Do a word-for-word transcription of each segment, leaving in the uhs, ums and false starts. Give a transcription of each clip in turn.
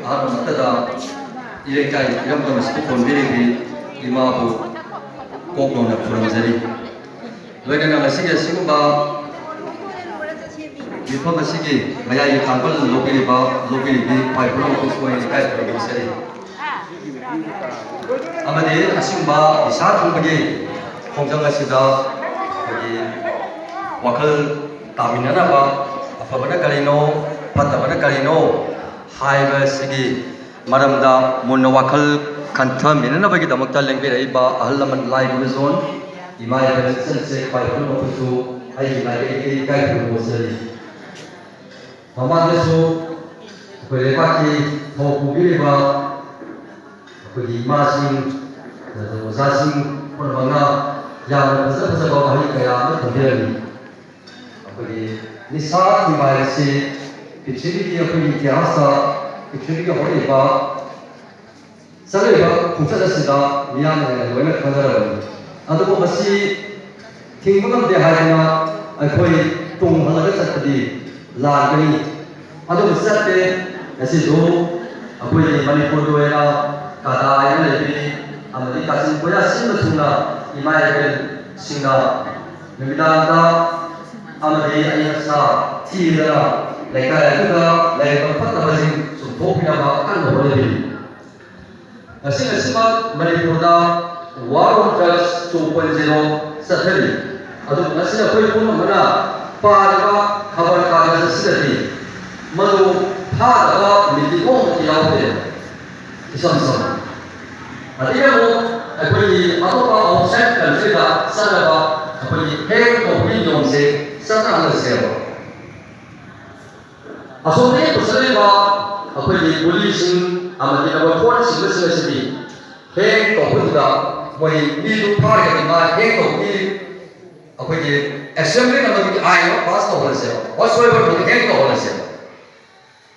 ꯑꯍꯥꯟꯕꯃꯛꯇꯗ ꯏꯔꯩꯀꯥꯏ ꯏꯔꯝꯗꯝ ꯑꯁꯤꯕꯨ ꯀꯣꯟꯕꯤꯔꯤꯕꯤ ꯏꯃꯥꯕꯨ ꯀꯣꯛ ꯅꯧꯅ ꯈꯨꯔꯨꯝꯖꯔꯤ꯫ ꯂꯣꯏꯅꯅ ꯉꯁꯤꯒꯤ ꯑꯁꯤꯒꯨꯝꯕ ꯃꯤꯐꯝ ꯑꯁꯤꯒꯤ ꯃꯌꯥꯏꯒꯤ ꯊꯥꯡꯒꯜ ꯂꯧꯕꯤꯔꯤꯕ, ꯂꯧꯕꯤꯔꯤꯕꯤ ꯈ꯭ꯋꯥꯏ ꯄꯨꯝꯅꯃꯛꯄꯨꯁꯨ ꯑꯩꯅ ꯏꯀꯥꯏ ꯈꯨꯝꯅꯖꯔꯤ꯫ ꯑꯃꯗꯤ ꯑꯁꯤꯒꯨꯝꯕ ꯅꯤꯁꯥ ꯊꯣꯡꯕꯒꯤ ꯈꯣꯡꯖꯪ ꯑꯁꯤꯗ ꯑꯩꯈꯣꯏꯒꯤ ꯋꯥꯈꯜ ꯇꯥꯃꯤꯟꯅꯅꯕ, ꯑꯐꯕꯅ ꯀꯔꯤꯅꯣ, ꯐꯠꯇꯕꯅ ꯀꯔꯤꯅꯣ ꯍꯥꯏꯕꯁꯤꯒꯤ ꯃꯔꯝꯗ ꯃꯨꯟꯅ ꯋꯥꯈꯜ ꯈꯟꯊꯃꯤꯟꯅꯅꯕꯒꯤꯗꯃꯛꯇ ꯂꯦꯡꯕꯤꯔꯛꯏꯕ ꯑꯍꯜ ꯂꯃꯟ ꯂꯥꯏ ꯒꯨꯔꯨꯖꯣꯟ, ꯏꯃꯥ ꯏꯕꯦꯜ ꯏꯆꯟꯁꯦ ꯈ꯭ꯋꯥꯏ ꯄꯨꯝꯅꯃꯛꯄꯨꯁꯨ ꯑꯩꯒꯤ ꯃꯥꯏꯀꯩꯗꯒꯤ ꯏꯀꯥꯏ ꯈꯨꯝꯅꯕ ꯎꯠꯆꯔꯤ꯫ ꯃꯃꯥꯡꯗꯁꯨ ꯑꯩꯈꯣꯏ ꯂꯩꯕꯥꯛꯀꯤ ꯊꯧ ꯄꯨꯕꯤꯔꯤꯕ ꯑꯩꯈꯣꯏꯒꯤ ꯏꯃꯥꯁꯤꯡ, ꯑꯗꯨꯒ ꯑꯣꯖꯥꯁꯤꯡ ꯄꯨꯝꯅꯃꯛꯅ ꯌꯥꯝꯅ ꯐꯖ ꯐꯖꯕ ꯋꯥꯍꯩ ꯀꯌꯥ ꯑꯃ ꯊꯝꯕꯤꯔꯝꯃꯤ꯫ ꯑꯩꯈꯣꯏꯒꯤ ꯅꯤꯁꯥ ꯊꯤꯡꯕ ꯍꯥꯏꯕꯁꯤ ꯄ꯭ꯔꯤꯊꯤꯕꯤꯒꯤ, ꯑꯩꯈꯣꯏꯒꯤ ꯏꯇꯤꯍꯥꯁꯇ ꯄ꯭ꯔꯤꯊꯤꯕꯤꯒꯤ ꯍꯧꯔꯛꯏꯕ ꯆꯠꯂꯛꯂꯤꯕ ꯈꯣꯡꯆꯠ ꯑꯁꯤꯗ ꯃꯤꯌꯥꯝꯅ ꯍꯦꯟꯅ ꯂꯣꯏꯅ ꯈꯪꯅꯔꯕꯅꯤ꯫ ꯑꯗꯨꯕꯨ ꯃꯁꯤ ꯊꯤꯡꯕ ꯉꯝꯗꯦ ꯍꯥꯏꯗꯅ ꯑꯩꯈꯣꯏ ꯇꯨꯡ ꯍꯜꯂꯒ ꯆꯠꯄꯗꯤ ꯂꯥꯟꯒꯅꯤ꯫ ꯑꯗꯨꯕꯨ ꯆꯠꯇꯦ꯫ ꯉꯁꯤꯁꯨ ꯑꯩꯈꯣꯏꯒꯤ ꯃꯅꯤꯄꯨꯔꯒꯤ ꯑꯣꯏꯅ ꯀꯗꯥ ꯍꯥꯏꯅ ꯂꯩꯕꯤ ꯑꯃꯗꯤ ꯀꯥꯆꯤꯟ ꯀꯣꯌꯥ ꯁꯤꯟꯕ ꯊꯨꯡꯅ ꯏꯃꯥ ꯏꯕꯦꯜꯁꯤꯡꯅ ꯅꯨꯃꯤꯗꯥꯡꯗ ꯑꯃꯗꯤ ꯑꯌꯨꯛ ꯑꯁꯥ ꯊꯤꯗꯅ ꯂꯩꯀꯥꯏ ꯑꯗꯨꯗ ꯂꯩꯔꯤꯕ ꯐꯠꯇꯕꯁꯤꯡ ꯆꯨꯝꯊꯣꯛꯄꯤꯅꯕ ꯀꯟꯅ ꯍꯣꯠꯅꯕꯤꯔꯤ꯫ ꯉꯁꯤ ꯉꯁꯤꯃꯛ ꯃꯅꯤꯄꯨꯔꯗ War on Drugs two point zero ꯆꯠꯊꯔꯤ꯫ ꯑꯗꯨꯕꯨ ꯉꯁꯤ ꯑꯩꯈꯣꯏ ꯄꯨꯝꯅꯃꯛꯅ ꯄꯥꯔꯤꯕ ꯈꯕꯔ ꯀꯥꯒꯖ ꯑꯁꯤꯗꯗꯤ ꯃꯗꯨ ꯐꯥꯗꯕ ꯃꯤꯇꯤꯡ ꯑꯃꯠꯇ ꯌꯥꯎꯗꯦ꯫ ꯏꯁꯝ ꯁꯝꯅ ꯑꯗꯒꯤ ꯑꯃꯨꯛ ꯑꯩꯈꯣꯏꯒꯤ ꯑꯇꯣꯞꯄ ꯑꯥꯎꯠꯁꯥꯏꯠ ꯀꯟꯇ꯭ꯔꯤꯗ ꯆꯠꯅꯕ ꯑꯩꯈꯣꯏꯒꯤ ꯍꯦꯡ ꯇꯧꯕꯒꯤ ꯅꯤꯌꯣꯝꯁꯦ ꯆꯠꯅꯍꯜꯂꯁꯦꯕ꯫ ꯑꯁꯣꯝꯗꯒꯤ ꯄꯨꯁꯤꯜꯂꯛꯏꯕ ꯑꯩꯈꯣꯏꯒꯤ ꯒꯨꯂꯤꯁꯤꯡ ꯑꯃꯗꯤ ꯅꯝꯕꯔ ꯐꯣꯔꯅꯆꯤꯡꯕꯁꯤꯡ ꯑꯁꯤꯗꯤ ꯍꯦꯡ ꯇꯧꯕꯗꯨꯗ ꯃꯣꯏ ꯃꯤꯗꯨ ꯐꯥꯔꯒꯗꯤ ꯃꯥ ꯍꯦꯡ ꯇꯧꯕꯒꯤ ꯑꯩꯈꯣꯏꯒꯤ ꯑꯦꯁꯦꯝꯕ꯭ꯂꯤꯅ ꯃꯗꯨꯒꯤ ꯑꯥꯏꯟ ꯑꯃ ꯄꯥꯁ ꯇꯧꯍꯜꯂꯁꯦꯕ, ꯋꯥꯠꯁꯣꯑꯦꯚꯔ ꯃꯗꯨ ꯍꯦꯡ ꯇꯧꯍꯜꯂꯁꯦꯕ꯫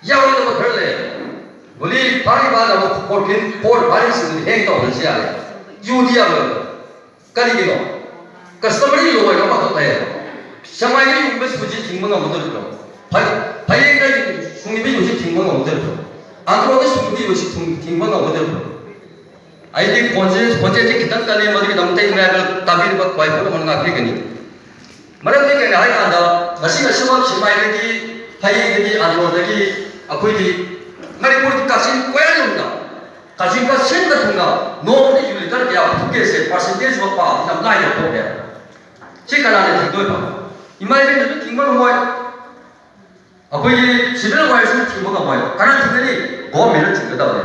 ꯌꯥꯔꯣꯏꯗꯕ ꯈꯔ ꯂꯩ꯫ ꯒꯨꯂꯤ ꯐꯥꯔꯤꯕ ꯅꯝꯕꯔ ꯐꯣꯔꯇꯤꯟ ꯐꯣꯔ ꯐꯥꯔꯤꯁꯤꯡꯗꯨꯗꯤ ꯍꯦꯡ ꯇꯧꯍꯜꯂꯁꯨ ꯌꯥꯔꯦ꯫ ꯌꯨꯗꯤ ꯌꯥꯔꯣꯏ꯫ ꯀꯔꯤꯒꯤꯅꯣ? ꯀꯁꯇꯃꯔꯤ ꯂꯣ ꯍꯥꯏꯕ ꯑꯃꯈꯛ ꯂꯩꯌꯦꯕ꯫ ꯁꯦꯛꯃꯥꯏꯗ ꯌꯨꯡꯕ ꯁ꯭ꯀꯨꯜꯁꯤ ꯊꯤꯡꯕ ꯉꯝꯒꯗꯧꯔꯤꯕ꯭ꯔꯣ? ꯐ-, ꯐꯌꯦꯡꯗ ꯁꯨꯡꯉꯤꯕ ꯌꯨꯁꯤ ꯊꯤꯡꯕ ꯉꯝꯒꯗꯧꯔꯤꯕ꯭ꯔꯣ? ꯑꯟꯗ꯭ꯔꯣꯒꯤ ꯁꯨꯝꯕꯒꯤ ꯑꯣꯏꯁꯤ ꯊꯨꯡ-, ꯊꯤꯡꯕ ꯉꯝꯒꯗꯕ? ꯑꯩꯗꯤ ꯈꯣꯟꯖꯦꯜ, ꯈꯣꯟꯖꯦꯜꯁꯤ ꯈꯤꯇꯪ ꯀꯜꯂꯤ, ꯃꯗꯨꯒꯤꯗꯃꯛꯇ ꯏꯃꯥ ꯏꯕꯦꯜ ꯇꯥꯕꯤꯔꯤꯕ ꯈ꯭ꯋꯥꯏ ꯄꯨꯝꯅꯃꯛ ꯉꯥꯛꯄꯤꯒꯅꯤ꯫ ꯃꯔꯝꯗꯤ ꯀꯩꯅꯣ ꯍꯥꯏꯀꯥꯟꯗ, ꯉꯁꯤ ꯉꯁꯤꯃꯛ ꯁꯤꯃꯥꯏꯗꯒꯤ, ꯐꯌꯦꯡꯗꯒꯤ, ꯑꯟꯗ꯭ꯔꯣꯗꯒꯤ ꯑꯩꯈꯣꯏꯒꯤ ꯃꯅꯤꯄꯨꯔꯒꯤ ꯀꯛꯆꯤꯡ ꯀꯣꯏꯔꯥꯡ ꯌꯧꯅ, ꯀꯛꯆꯤꯡꯗ ꯁꯤꯟꯕ ꯊꯨꯡꯅ ꯅꯣꯡꯃꯗ ꯌꯨ ꯂꯤꯇꯔ ꯀꯌꯥ ꯄꯨꯊꯣꯛꯀꯦꯁꯦ ꯄꯥꯔꯁꯦꯟꯇꯦꯖ ꯑꯃ ꯄꯥꯕꯗꯤ ꯌꯥꯝ ꯂꯥꯏꯅ ꯊꯣꯛꯑꯦ꯫ ꯁꯤ ꯀꯅꯥꯅ ꯊꯤꯡꯗꯣꯏꯕ? ꯏꯃꯥ ꯏꯕꯦꯜꯅꯁꯨ ꯊꯤꯡꯕ ꯉꯝꯃꯣꯏ꯫ ꯑꯩꯈꯣꯏꯒꯤ ꯁꯤꯚꯤꯜ ꯋꯥꯔꯁꯨ ꯊꯤꯡꯕ ꯉꯝꯃꯣꯏ꯫ ꯀꯅꯥ ꯊꯤꯡꯒꯅꯤ? ꯒꯣꯔꯃꯦꯟꯅ ꯊꯤꯡꯒꯗꯕꯅꯦ꯫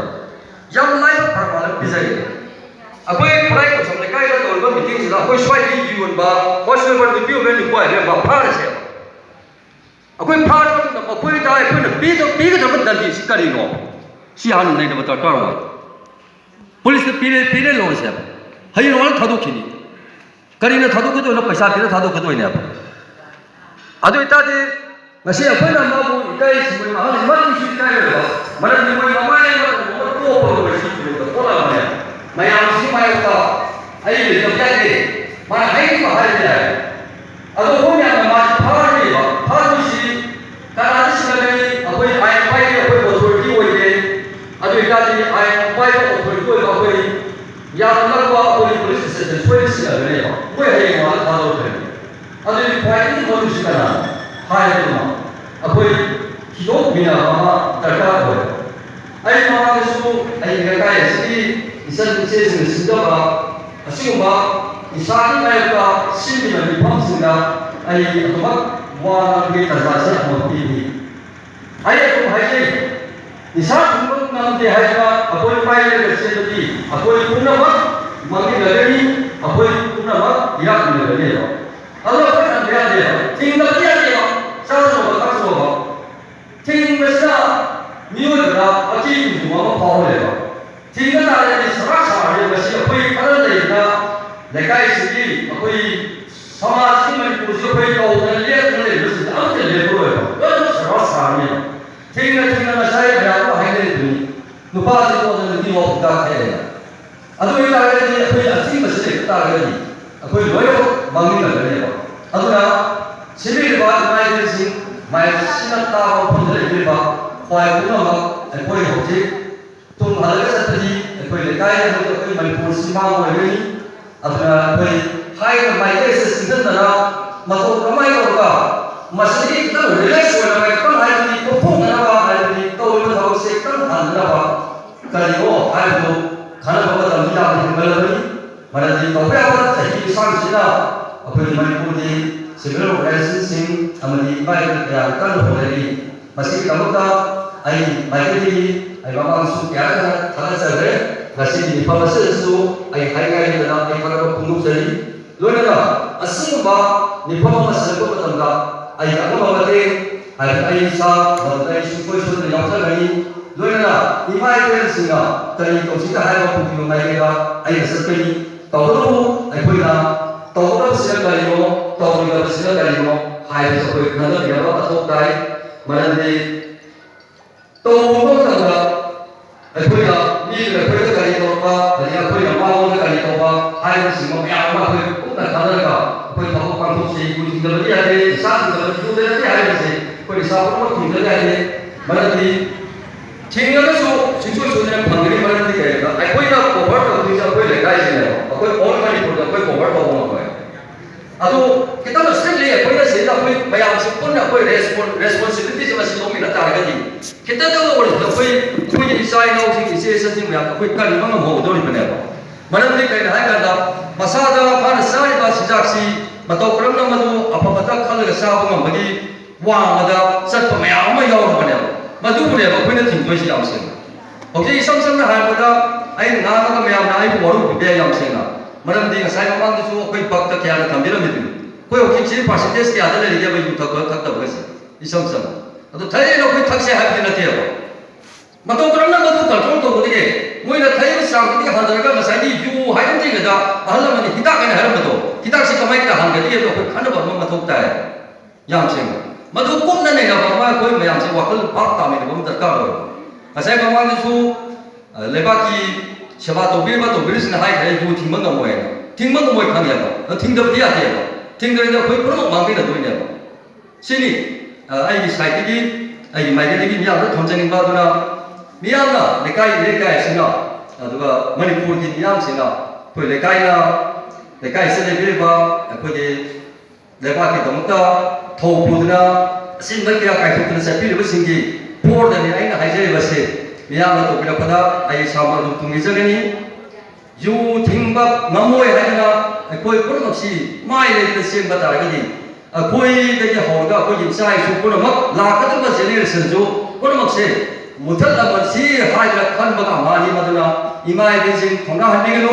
ꯌꯥꯝ ꯂꯥꯏꯕ ꯄ꯭ꯔꯃꯥꯟ ꯑꯃ ꯄꯤꯖꯒꯦ꯫ ꯑꯩꯈꯣꯏ ꯈꯨꯔꯥꯏ ꯀꯣꯟꯁꯝ ꯂꯩꯀꯥꯏꯗ ꯇꯧꯔꯤꯕ ꯃꯤꯇꯤꯡꯁꯤꯗ ꯑꯩꯈꯣꯏ ꯁ꯭ꯋꯥꯏꯗꯒꯤ ꯌꯨ ꯌꯣꯟꯕ, ꯍꯣꯁꯇꯦꯜ ꯅꯨꯄꯤ ꯑꯣꯏꯕ ꯅꯨꯄꯥ ꯑꯣꯏꯕ ꯐꯥꯔꯁꯦꯕ꯫ ꯑꯩꯈꯣꯏ ꯐꯥꯔꯕ ꯃꯇꯨꯡꯗ ꯃꯈꯣꯏꯗ ꯑꯩꯈꯣꯏꯅ ꯄꯤꯗ-, ꯄꯤꯒꯗꯕ ꯗꯟꯗꯤꯁꯤ ꯀꯔꯤꯅꯣ? ꯁꯤ ꯍꯥꯟꯅ ꯅꯩꯅꯕ ꯗꯔꯀꯥꯔ ꯑꯣꯏ꯫ ꯄꯨꯂꯤꯁꯇ ꯄꯤꯔꯦ, ꯄꯤꯔꯦ ꯂꯧꯔꯁꯦꯕ꯫ ꯍꯌꯦꯡ ꯅꯣꯡꯉꯥꯜꯂ ꯊꯥꯗꯣꯛꯈꯤꯅꯤ꯫ ꯀꯔꯤꯅ ꯊꯥꯗꯣꯛꯀꯗꯣꯏꯅꯣ? ꯄꯩꯁꯥ ꯄꯤꯔ ꯊꯥꯗꯣꯛꯀꯗꯣꯏꯅꯦꯕ꯫ ꯑꯗꯨ ꯑꯣꯏꯇꯥꯔꯗꯤ ꯉꯁꯤ ꯑꯩꯈꯣꯏꯅ ꯃꯥꯕꯨ ꯏꯀꯥꯏ ꯁꯤꯡꯕ ꯃꯍꯥꯛꯅ ꯃꯔꯝꯁꯨ ꯏꯀꯥꯏꯔꯣꯏꯕ꯫ ꯃꯔꯝꯗꯤ ꯃꯣꯏ ꯃꯃꯥꯏ ꯑꯃ ꯀꯩꯅꯣꯝꯃ ꯇꯣꯛꯄ ꯂꯣꯏꯔꯁꯤ ꯀꯩꯅꯣꯗ ꯊꯣꯛꯂꯛꯑꯕꯅꯦ꯫ ꯃꯌꯥꯝꯁꯤꯒꯤ ꯃꯥꯌꯣꯛꯇ ꯑꯩ ꯂꯩꯇꯕ ꯌꯥꯗꯦ꯫ ꯃꯥꯅ ꯍꯥꯏꯅꯤꯡꯕ ꯍꯥꯏꯕ ꯌꯥꯏ꯫ ꯑꯗꯣ ꯃꯣꯏ ꯃꯌꯥꯝꯅ ꯃꯥꯁꯤ ꯐꯥꯔꯅꯦꯕ꯫ ꯐꯥꯔꯣꯏꯁꯤ ꯀꯅꯥꯗ ꯁꯤꯟꯅꯒꯅꯤ? ꯑꯩꯈꯣꯏ ꯑꯥꯏꯟ ꯄꯥꯏꯔꯤ, ꯑꯩꯈꯣꯏ ꯑꯣꯊꯣꯔꯤꯇꯤ ꯑꯣꯏꯗꯦ꯫ ꯑꯗꯨ ꯑꯣꯏꯇꯥꯔꯗꯤ ꯑꯥꯏꯟ ꯄꯥꯏꯕ ꯑꯣꯊꯣꯔꯤꯇꯤ ꯑꯣꯏꯕ ꯑꯩꯈꯣꯏ ꯌꯥꯝꯅ ꯅꯛꯄ ꯑꯩꯈꯣꯏꯒꯤ ꯄꯨꯂꯤꯁ ꯏꯁꯇꯦꯁꯟ ꯁꯣꯏꯗꯅ ꯁꯤꯟꯅꯒꯅꯦꯕ꯫ ꯃꯣꯏ ꯍꯌꯦꯡ ꯃꯥꯗ ꯊꯥꯗꯣꯔꯛꯀꯅꯤ꯫ ꯑꯗꯨꯗꯤ ꯈ꯭ꯋꯥꯏꯗꯒꯤ ꯃꯔꯨꯁꯤ ꯀꯅꯥꯅꯣ ꯍꯥꯏꯕꯗꯨꯃ ꯑꯩꯈꯣꯏ ꯊꯤꯗꯣꯛꯃꯤꯟꯅꯕ ꯑꯃ ꯗꯔꯀꯥꯔ ꯑꯣꯏ꯫ ꯑꯩ ꯃꯃꯥꯡꯗꯁꯨ ꯑꯩꯒꯤ ꯂꯩꯀꯥꯏ ꯑꯁꯤꯒꯤ ꯏꯆꯟ ꯏꯆꯦꯁꯤꯡꯅ ꯁꯤꯟꯖꯕ ꯑꯁꯤꯒꯨꯝꯕ ꯅꯤꯁꯥꯒꯤ ꯃꯥꯌꯣꯛꯇ ꯁꯤꯟꯂꯤꯕ ꯃꯤꯐꯝꯁꯤꯡꯗ ꯑꯩ ꯑꯗꯨꯃꯛ ꯋꯥ ꯉꯥꯡꯕꯒꯤ ꯇꯥꯟꯖꯥꯁꯦ ꯑꯃꯨꯛ ꯄꯤꯔꯤ꯫ ꯑꯩ ꯑꯗꯨꯝ ꯍꯥꯏꯖꯩ, ꯅꯤꯁꯥ ꯊꯤꯡꯕ ꯉꯝꯗꯦ ꯍꯥꯏꯗꯨꯅ ꯑꯩꯈꯣꯏ ꯄꯥꯏꯔꯒ ꯆꯦꯟꯕꯗꯤ ꯑꯩꯈꯣꯏ ꯄꯨꯝꯅꯃꯛ ꯃꯥꯡꯃꯤꯟꯅꯒꯅꯤ, ꯑꯩꯈꯣꯏ ꯄꯨꯝꯅꯃꯛ ꯏꯔꯥꯛꯃꯤꯟꯅꯒꯅꯦꯕ꯫ ꯑꯗꯨꯅ ꯑꯩꯈꯣꯏ ꯊꯝꯕ ꯌꯥꯗꯦꯕ, ꯊꯤꯡꯗꯕꯗꯤ ꯌꯥꯗꯦꯕ, ꯆꯥꯔꯨꯕ ꯊꯛꯆꯨꯕ꯫ ꯊꯤꯡꯕꯁꯤꯅ ꯃꯤꯑꯣꯏꯕꯗ ꯑꯀꯤꯕ ꯑꯃ ꯐꯥꯎꯍꯜꯂꯦꯕ꯫ ꯊꯤꯡꯕ ꯇꯥꯔꯒꯗꯤ ꯁꯔꯥꯛ ꯁꯥꯔꯗꯤ ꯃꯁꯤ ꯑꯩꯈꯣꯏ ꯈꯔ ꯂꯩꯔꯤꯕ ꯂꯩꯀꯥꯏꯁꯤꯒꯤ, ꯑꯩꯈꯣꯏ ꯁꯃꯥꯖꯁꯤꯒꯤ, ꯃꯅꯤꯄꯨꯔꯁꯤ ꯑꯩꯈꯣꯏ ꯇꯧꯗꯅ ꯂꯦꯞꯇꯅ ꯂꯩꯕꯁꯤꯡꯁꯦ ꯑꯃꯠꯇ ꯂꯦꯞꯄꯔꯣꯏꯕ, ꯂꯣꯏꯅꯃꯛ ꯁꯔꯥꯛ ꯁꯥꯔꯅꯦꯕ꯫ ꯊꯤꯡꯅ ꯊꯤꯡꯅ ꯉꯁꯥꯏ ꯃꯌꯥꯝ ꯑꯃ ꯍꯥꯏꯅꯔꯤꯗꯨꯅꯤ, ꯅꯨꯄꯥꯁꯤ ꯇꯣꯛꯑꯒ ꯅꯨꯄꯤ ꯋꯥ ꯄꯨꯡꯇꯥ ꯊꯥꯏꯑꯅ꯫ ꯑꯗꯨ ꯑꯣꯏꯇꯥꯔꯒꯗꯤ ꯑꯩꯈꯣꯏ ꯑꯊꯤꯡꯕꯁꯤ ꯂꯩꯕ ꯇꯥꯔꯒꯗꯤ ꯑꯩꯈꯣꯏ ꯂꯣꯏꯅꯃꯛ ꯃꯥꯡꯃꯤꯟꯅꯒꯅꯦꯕ꯫ ꯑꯗꯨꯅ ꯁꯤꯟꯕꯤꯔꯤꯕ ꯏꯃꯥ ꯏꯕꯦꯜꯁꯤꯡ, ꯃꯥꯏꯛ ꯁꯤꯅ ꯇꯥꯕ ꯃꯐꯝꯗ ꯂꯩꯕꯤꯔꯤꯕ ꯈ꯭ꯋꯥꯏ ꯄꯨꯝꯅꯃꯛ ꯑꯩꯈꯣꯏ ꯍꯧꯖꯤꯛ ꯇꯨꯡ ꯍꯜꯂꯒ ꯆꯠꯄꯗꯤ ꯑꯩꯈꯣꯏ ꯂꯩꯀꯥꯏ ꯑꯃꯗꯤ ꯑꯩꯈꯣꯏ ꯃꯅꯤꯄꯨꯔꯁꯤ ꯃꯥꯡ ꯑꯣꯏꯒꯅꯤ꯫ ꯑꯗꯨꯅ ꯑꯩꯈꯣꯏ ꯍꯥꯏꯔꯤꯕ ꯃꯥꯏꯀꯩ ꯑꯁꯤ ꯆꯤꯡꯁꯤꯟꯗꯅ ꯃꯇꯧ ꯀꯃꯥꯏꯅ ꯇꯧꯔꯒ ꯃꯁꯤꯗꯒꯤ ꯈꯤꯇꯪ ꯔꯤꯂꯦꯛꯁ ꯑꯣꯏꯅꯕ, ꯈꯤꯇꯪ ꯍꯥꯏꯕꯗꯤ ꯀꯣꯛꯊꯣꯛꯅꯅꯕ, ꯍꯥꯏꯕꯗꯤ ꯇꯧꯔꯤꯕ ꯊꯕꯛꯁꯦ ꯈꯤꯇꯪ ꯍꯟꯊꯅꯕ ꯀꯔꯤꯅꯣ ꯍꯥꯏꯕꯗꯨ ꯈꯟꯅꯕ ꯃꯇꯝꯗꯤ ꯌꯥꯝꯅ ꯍꯦꯟꯃꯜꯂꯕꯅꯤ꯫ ꯃꯔꯝꯗꯤ ꯇꯧꯕ ꯌꯥꯕ ꯆꯍꯤ ꯂꯤꯁꯥꯡꯁꯤꯗ ꯑꯩꯈꯣꯏꯒꯤ ꯃꯅꯤꯄꯨꯔꯒꯤ ꯁꯤꯚꯤꯜ ꯑꯣꯔꯒꯅꯥꯏꯖꯦꯁꯟꯁꯤꯡ ꯑꯃꯗꯤ ꯏꯃꯥ ꯏꯕꯦꯜ ꯀꯌꯥꯅ ꯀꯟꯅ ꯍꯣꯠꯅꯔꯤ꯫ ꯃꯁꯤꯒꯤꯗꯃꯛꯇ ꯑꯩ ꯃꯥꯏꯀꯩꯗꯒꯤ ꯑꯩ ꯃꯃꯥꯡꯁꯨ ꯀꯌꯥ ꯀꯟꯅ ꯊꯥꯒꯠꯆꯈ꯭ꯔꯦ꯫ ꯉꯁꯤꯒꯤ ꯃꯤꯐꯝ ꯑꯁꯤꯗꯁꯨ ꯑꯩ ꯍꯥꯏꯅꯤꯡꯉꯥꯏ ꯂꯩꯇꯅ ꯑꯩ ꯊꯥꯒꯠꯄ ꯐꯣꯡꯗꯣꯛꯆꯔꯤ꯫ ꯂꯣꯏꯅꯅ ꯑꯁꯤꯒꯨꯝꯕ ꯃꯤꯐꯝ ꯑꯃ ꯁꯤꯜꯂꯛꯄ ꯃꯇꯝꯗ ꯑꯩꯒꯤ ꯑꯉꯝꯕ ꯃꯇꯦꯡ ꯍꯥꯏꯕꯗꯤ ꯑꯩ ꯏꯁꯥ ꯃꯗꯨꯗ ꯑꯩ ꯁꯨꯡꯁꯣꯏ ꯁꯣꯏꯗꯅ ꯌꯥꯎꯖꯒꯅꯤ꯫ ꯂꯣꯏꯅꯅ ꯏꯃꯥ ꯏꯕꯦꯜꯁꯤꯡꯅ ꯀꯔꯤ ꯇꯧꯁꯤꯒꯦ ꯍꯥꯏꯕ ꯄꯨꯝꯅꯃꯛ ꯃꯥꯏꯀꯩꯗ ꯑꯩꯅ ꯆꯠꯀꯅꯤ꯫ ꯇꯧꯕꯇꯕꯨ ꯑꯩꯈꯣꯏꯅ ꯇꯧꯒꯗꯕꯁꯤꯅ ꯀꯔꯤꯅꯣ, ꯇꯧꯔꯣꯏꯗꯕꯁꯤꯅ ꯀꯔꯤꯅꯣ ꯍꯥꯏꯕꯁꯤ ꯑꯩꯈꯣꯏ ꯈꯟꯊꯃꯤꯟꯅꯕ ꯃꯊꯧ ꯇꯥꯏ꯫ ꯃꯔꯝꯗꯤ ꯇꯧꯕ ꯃꯇꯝꯗ ꯑꯩꯈꯣꯏꯅ ꯃꯤꯗꯨꯅ ꯑꯩꯈꯣꯏꯗ ꯀꯔꯤ ꯇꯧꯔꯛꯄ, ꯑꯗꯒꯤ ꯑꯩꯈꯣꯏꯅ ꯃꯉꯣꯟꯗ ꯀꯔꯤ ꯇꯧꯕ ꯍꯥꯏꯕꯅꯆꯤꯡꯕ ꯃꯌꯥꯝ ꯑꯃ ꯑꯩꯈꯣꯏ ꯄꯨꯟꯅ ꯈꯟꯅꯔꯒ ꯑꯩꯈꯣꯏ ꯊꯕꯛ ꯄꯥꯡꯊꯣꯛꯁꯤ꯫ ꯌꯨ ꯊꯤꯡꯖꯤꯟꯕꯗꯤ ꯌꯥꯗꯦ, ꯅꯤꯁꯥ ꯊꯤꯡꯖꯤꯟꯕꯗꯤ ꯌꯨ ꯂꯩꯔꯗꯤ ꯍꯥꯏꯕꯁꯦ ꯑꯩꯈꯣꯏ ꯅꯤꯁꯥ ꯄꯨꯝꯅꯃꯛ ꯊꯤꯡꯖꯤꯟꯕ ꯌꯥꯗꯦ꯫ ꯃꯔꯝꯗꯤ ꯊꯤꯡꯉꯒꯁꯨ ꯁꯨꯡꯁꯣꯏ ꯁꯣꯏꯗꯅ ꯐꯪꯒꯅꯤ꯫ ꯃꯔꯝꯗꯤ ꯀꯩꯒꯤꯅꯣꯗ ꯑꯩꯈꯣꯏꯅ ꯀꯣꯚꯔ ꯇꯧꯗꯣꯏꯁꯦ ꯑꯩꯈꯣꯏ ꯂꯩꯀꯥꯏꯁꯤꯅꯦꯕ꯫ ꯑꯩꯈꯣꯏ ꯑꯣꯜ ꯃꯅꯤꯄꯨꯔꯗ ꯑꯩꯈꯣꯏ ꯀꯣꯚꯔ ꯇꯧꯕ ꯉꯝꯃꯣꯏ꯫ ꯑꯗꯨ ꯈꯤꯇꯪ ꯏꯁꯇ꯭ꯔꯤꯛꯂꯤ ꯑꯩꯈꯣꯏꯅ ꯁꯤꯗ ꯑꯩꯈꯣꯏ ꯃꯌꯥꯝꯁꯦ ꯄꯨꯟꯅ ꯑꯩꯈꯣꯏ ꯔꯦꯁꯄꯣꯟ ꯔꯦꯁꯄꯣꯟꯁꯤꯕꯤꯂꯤꯇꯤꯁꯦ ꯃꯁꯤ ꯂꯧꯃꯤꯟꯅ ꯇꯥꯔꯒꯗꯤ ꯈꯤꯇꯪꯗ ꯑꯣꯏꯔꯁꯨ ꯑꯩꯈꯣꯏ ꯑꯩꯈꯣꯏꯒꯤ ꯏꯆꯥ ꯏꯅꯥꯎꯁꯤꯡ, ꯏꯆꯦ ꯏꯆꯟꯁꯤꯡ ꯃꯌꯥꯝ ꯑꯩꯈꯣꯏ ꯀꯟꯕ ꯉꯝꯍꯧꯗꯧꯔꯤꯕꯅꯦꯕ꯫ ꯃꯔꯝꯗꯤ ꯀꯩꯅꯣ ꯍꯥꯏꯀꯥꯟꯗ ꯃꯁꯥꯗ ꯃꯥꯅ ꯆꯥꯔꯤꯕ ꯆꯤꯟꯖꯥꯛꯁꯤ ꯃꯇꯧ ꯀꯔꯝꯅ ꯃꯗꯨ ꯑꯐꯕꯇ ꯈꯜꯂꯒ ꯆꯥꯕ ꯉꯝꯕꯒꯤ ꯋꯥꯡꯃꯗ ꯆꯠꯄ ꯃꯌꯥꯝ ꯑꯃ ꯌꯥꯎꯔꯕꯅꯦꯕ꯫ ꯃꯗꯨꯕꯨꯅꯦꯕ ꯑꯩꯈꯣꯏꯅ ꯊꯤꯡꯗꯣꯏꯁꯤ ꯌꯥꯝ ꯁꯦꯡꯅ꯫ ꯍꯧꯖꯤꯛ ꯏꯁꯝ ꯁꯝꯅ ꯍꯥꯏꯔꯕꯗ ꯑꯩꯅ ꯉꯥꯡꯉꯒ ꯃꯌꯥꯝꯅ ꯑꯩꯕꯨ ꯋꯥꯔꯧꯕꯤꯕ ꯌꯥꯏ ꯌꯥꯝ ꯁꯦꯡꯅ꯫ ꯃꯔꯝꯗꯤ ꯉꯁꯥꯏ ꯃꯃꯥꯡꯗꯁꯨ ꯑꯩꯈꯣꯏ ꯚꯛꯇ ꯀꯌꯥꯅ ꯊꯝꯕꯤꯔꯝꯃꯤꯗꯨꯅꯤ꯫ ꯑꯩꯈꯣꯏ ꯍꯧꯖꯤꯛꯁꯤ ꯄꯥꯔꯁꯦꯟꯇꯦꯖ ꯀꯌꯥꯗ ꯂꯩꯔꯤꯒꯦꯕ ꯌꯨ ꯊꯛꯄ ꯊꯛꯇꯕꯒꯁꯦ? ꯏꯁꯝ ꯁꯝꯅ꯫ ꯑꯗꯨ ꯊꯛꯏꯅ ꯑꯩꯈꯣꯏ ꯊꯛꯁꯦ ꯍꯥꯏꯕꯗꯤ ꯅꯠꯇꯦꯕ꯫ ꯃꯇꯧ ꯀꯔꯝꯅ ꯃꯗꯨ ꯀꯟꯇ꯭ꯔꯣꯜ ꯇꯧꯒꯗꯒꯦ? ꯃꯣꯏꯅ ꯊꯛꯏꯕ ꯆꯥꯡꯗꯒꯤ ꯍꯟꯊꯔꯒ ꯉꯁꯥꯏꯒꯤ ꯌꯨ ꯍꯥꯏꯔꯝꯗ꯭ꯔꯤꯉꯩꯗ ꯑꯍꯜ ꯂꯃꯟꯅ ꯍꯤꯗꯥꯛ ꯍꯥꯏꯅ ꯍꯥꯏꯔꯝꯕꯗꯣ, ꯍꯤꯗꯥꯛꯁꯤ ꯀꯃꯥꯏꯅ ꯍꯟꯒꯗꯒꯦ ꯍꯥꯏꯕꯗꯣ ꯑꯩꯈꯣꯏ ꯈꯟꯅꯕ ꯑꯃ ꯃꯊꯧ ꯇꯥꯏ꯫ ꯌꯥꯝ ꯁꯦꯡꯅ꯫ ꯃꯗꯨ ꯀꯨꯞꯅ ꯅꯩꯅꯕ ꯑꯃ ꯑꯩꯈꯣꯏ ꯃꯌꯥꯝꯁꯦ ꯋꯥꯈꯜ ꯚꯥꯞ ꯇꯥꯃꯤꯟꯅꯕ ꯑꯃ ꯗꯔꯀꯥꯔ ꯑꯣꯏ꯫ ꯉꯁꯥꯏ ꯃꯃꯥꯡꯗꯁꯨ, ꯑ, ꯂꯩꯕꯥꯛꯀꯤ ꯁꯦꯕꯥ ꯇꯧꯕꯤꯔꯤꯕ ꯇꯧꯕꯤꯔꯤꯁꯤꯅ ꯍꯥꯏꯈ꯭ꯔꯦ, ꯌꯨ ꯊꯤꯡꯕ ꯉꯝꯃꯣꯏ ꯍꯥꯏꯅ꯫ ꯊꯤꯡꯕ ꯉꯝꯃꯣꯏ ꯈꯪꯉꯦꯕ꯫ ꯑꯗꯣ ꯊꯤꯡꯗꯕꯗꯤ ꯌꯥꯗꯦꯕ꯫ ꯊꯤꯡꯗ꯭ꯔꯗꯤ ꯑꯩꯈꯣꯏ ꯄꯨꯝꯅꯃꯛ ꯃꯥꯡꯃꯤꯟꯅꯗꯣꯏꯅꯦꯕ꯫ ꯁꯤꯅꯤ, ꯑ, ꯑꯩꯒꯤ ꯁꯥꯏꯠꯇꯒꯤ, ꯑꯩꯒꯤ ꯃꯥꯏꯀꯩꯗꯒꯤ ꯃꯤꯌꯥꯝꯗ ꯊꯝꯖꯅꯤꯡꯕ꯫ ꯑꯗꯨꯅ ꯃꯤꯌꯥꯝꯅ, ꯂꯩꯀꯥꯏ ꯏꯔꯩꯀꯥꯏ ꯑꯁꯤꯅ, ꯑꯗꯨꯒ ꯃꯅꯤꯄꯨꯔꯒꯤ ꯃꯤꯌꯥꯝꯁꯤꯅ ꯑꯩꯈꯣꯏ ꯂꯩꯀꯥꯏꯅ, ꯂꯩꯀꯥꯏꯁꯤꯗ ꯂꯩꯕꯤꯔꯤꯕ ꯑꯩꯈꯣꯏꯒꯤ ꯂꯩꯕꯥꯛꯀꯤꯗꯃꯛꯇ ꯊꯧ ꯄꯨꯗꯨꯅ ꯑꯁꯤꯟꯕ ꯀꯌꯥ ꯀꯥꯏꯊꯣꯛꯇꯨꯅ ꯆꯠꯄꯤꯔꯤꯕꯁꯤꯡꯒꯤ ꯄꯣꯔꯗꯅꯤ ꯑꯩꯅ ꯍꯥꯏꯖꯔꯤꯕꯁꯦ꯫ ꯃꯤꯌꯥꯝꯅ ꯇꯧꯕꯤꯔꯛꯄꯗ ꯑꯩ ꯏꯁꯥꯃꯛ ꯑꯗꯨꯝ ꯇꯨꯡꯏꯖꯒꯅꯤ꯫ ꯌꯨ ꯊꯤꯡꯕ ꯉꯝꯃꯣꯏ ꯍꯥꯏꯗꯨꯅ ꯑꯩꯈꯣꯏ ꯄꯨꯝꯅꯃꯛꯁꯤ ꯃꯥꯏ ꯂꯩꯇꯅ ꯆꯦꯟꯕ ꯇꯥꯔꯒꯗꯤ, ꯑꯩꯈꯣꯏꯗꯒꯤ ꯍꯧꯔꯒ ꯑꯩꯈꯣꯏꯒꯤ ꯏꯆꯥ ꯏꯁꯨ ꯄꯨꯝꯅꯃꯛ, ꯂꯥꯛꯀꯗꯧꯔꯤꯕ generation ꯁꯨ ꯄꯨꯝꯅꯃꯛꯁꯦ ꯃꯨꯊꯠꯂꯝꯃꯁꯤ ꯍꯥꯏꯗꯅ ꯈꯟꯕꯒ ꯑꯃꯅꯤ꯫ ꯃꯗꯨꯅ ꯏꯃꯥ ꯏꯕꯦꯟꯁꯤꯡ ꯊꯧꯅꯥ ꯍꯟꯕꯤꯒꯅꯨ꯫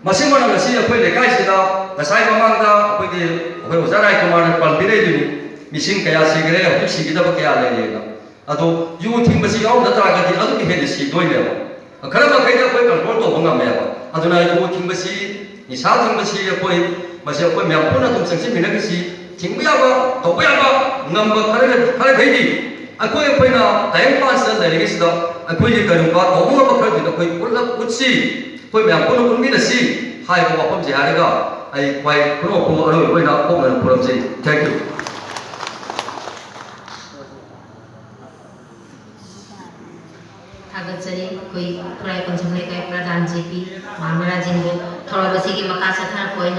ꯃꯁꯤꯃꯛꯅ ꯉꯁꯤ ꯑꯩꯈꯣꯏ ꯂꯩꯀꯥꯏꯁꯤꯗ ꯉꯁꯥꯏ ꯃꯃꯥꯡꯗ ꯑꯩꯈꯣꯏꯒꯤ, ꯑꯩꯈꯣꯏ ꯑꯣꯖꯥ ꯔꯥꯏꯀꯨꯃꯥꯔꯅ ꯄꯟꯕꯤꯔꯛꯏꯗꯨꯅꯤ, ꯃꯤꯁꯤꯡ ꯀꯌꯥ ꯁꯤꯈ꯭ꯔꯦ, ꯍꯧꯖꯤꯛ ꯁꯤꯒꯗꯕ ꯀꯌꯥ ꯂꯩꯔꯤꯑꯅ꯫ ꯑꯗꯣ ꯌꯨ ꯊꯤꯡꯕꯁꯤ ꯌꯥꯎꯔꯝꯗ ꯇꯥꯔꯒꯗꯤ ꯑꯗꯨꯒꯤ ꯍꯦꯟꯅ ꯁꯤꯗꯣꯏꯅꯦꯕ꯫ ꯈꯔ ꯃꯈꯩꯗꯤ ꯑꯩꯈꯣꯏ control ꯇꯧꯕ ꯉꯝꯃꯦꯕ꯫ ꯑꯗꯨꯅ ꯌꯨ ꯊꯤꯡꯕꯁꯤ, ꯅꯤꯁꯥ ꯊꯤꯡꯕꯁꯤ ꯑꯩꯈꯣꯏ, ꯃꯁꯤ ꯑꯩꯈꯣꯏ ꯃꯌꯥꯝ ꯄꯨꯟꯅ ꯑꯗꯨꯝ ꯆꯪꯁꯤꯟꯃꯤꯟꯅꯈꯤꯁꯤ꯫ ꯊꯤꯡꯕ ꯌꯥꯕ, ꯇꯧꯕ ꯌꯥꯕ, ꯉꯝꯕ ꯈꯔ, ꯈꯔꯈꯩꯗꯤ ꯑꯩꯈꯣꯏ, ꯑꯩꯈꯣꯏꯅ ꯇꯥꯏꯕꯪ ꯄꯥꯟꯁꯤꯗ ꯂꯩꯔꯤꯉꯩꯁꯤꯗ ꯑꯩꯈꯣꯏꯒꯤ ꯀꯔꯤꯒꯨꯝꯕ ꯇꯧꯕ ꯉꯝꯕ ꯈꯔꯗꯤ ꯑꯩꯈꯣꯏ ꯄꯨꯂꯞ ꯎꯠꯁꯤ, ꯑꯩꯈꯣꯏ ꯃꯌꯥꯝ ꯄꯨꯟꯅ ꯎꯠꯃꯤꯟꯅꯁꯤ ꯍꯥꯏꯕ ꯋꯥꯐꯝꯁꯦ ꯍꯥꯏꯔꯒ ꯑꯩ ꯈ꯭ꯋꯥꯏ ꯄꯨꯝꯅꯃꯛꯄꯨ ꯑꯔꯣꯏꯕ ꯑꯣꯏꯅ ꯀꯣꯛꯅꯅ ꯈꯨꯔꯨꯝꯖꯩ꯫ Thank you꯫ ꯊꯥꯒꯠꯆꯔꯤ ꯑꯩꯈꯣꯏ ꯈꯨꯔꯥꯏ ꯀꯣꯟꯖꯝ ꯂꯩꯀꯥꯏ ꯄ꯭ꯔꯙꯥꯟ ꯖꯦ ꯄꯤ ꯃꯍꯥꯃꯔꯥꯖꯦꯟꯕꯨ ꯊꯧꯔꯝ ꯑꯁꯤꯒꯤ ꯃꯈꯥ ꯆꯠꯊꯔꯛꯄ ꯑꯣꯏꯅ